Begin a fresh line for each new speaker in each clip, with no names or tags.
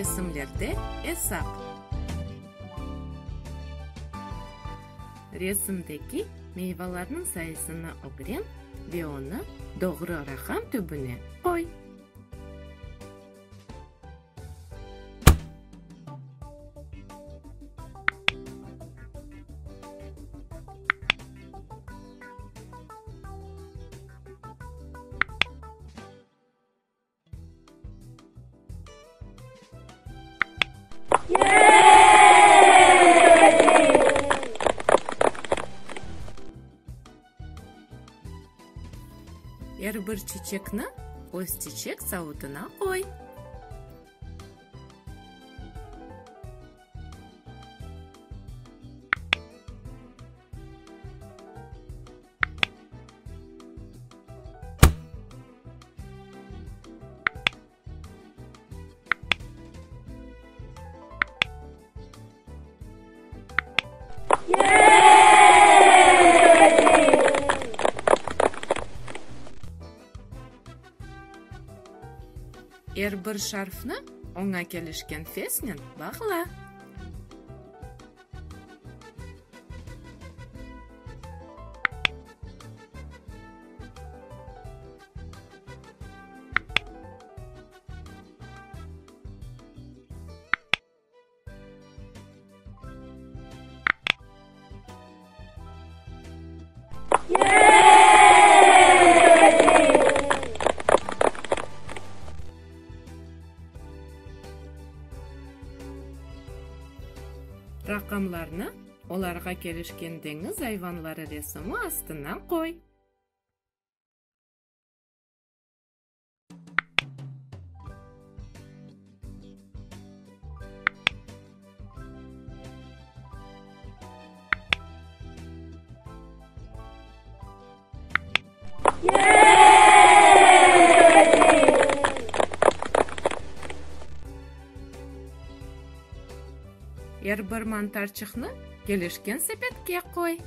Resimlerde esap. Resimdeki meyvalarnıñ sayısını ögren ve onı doğru raqam tübüne qoy. Er bir çiçekni öz çiçek savutına qoy. Er bir şarfnı oña kelişken fesnen bağla. Raqamlarnı olarğa kelişken deñiz ayvanları resimi astına qoy. Er bir mantarçıqnı kelişken sepetke qoy.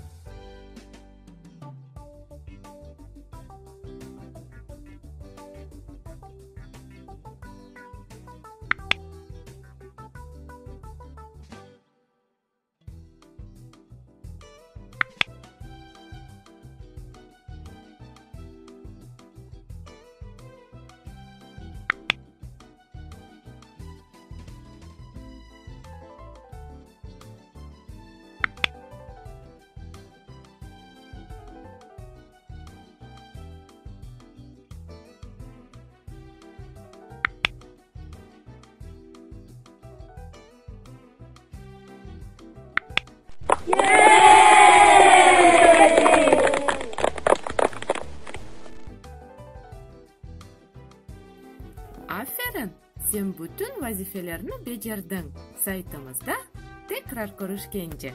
Aferin, sen bütün vazifelerni becerdiñ! Saytımızda tekrar körüşkence!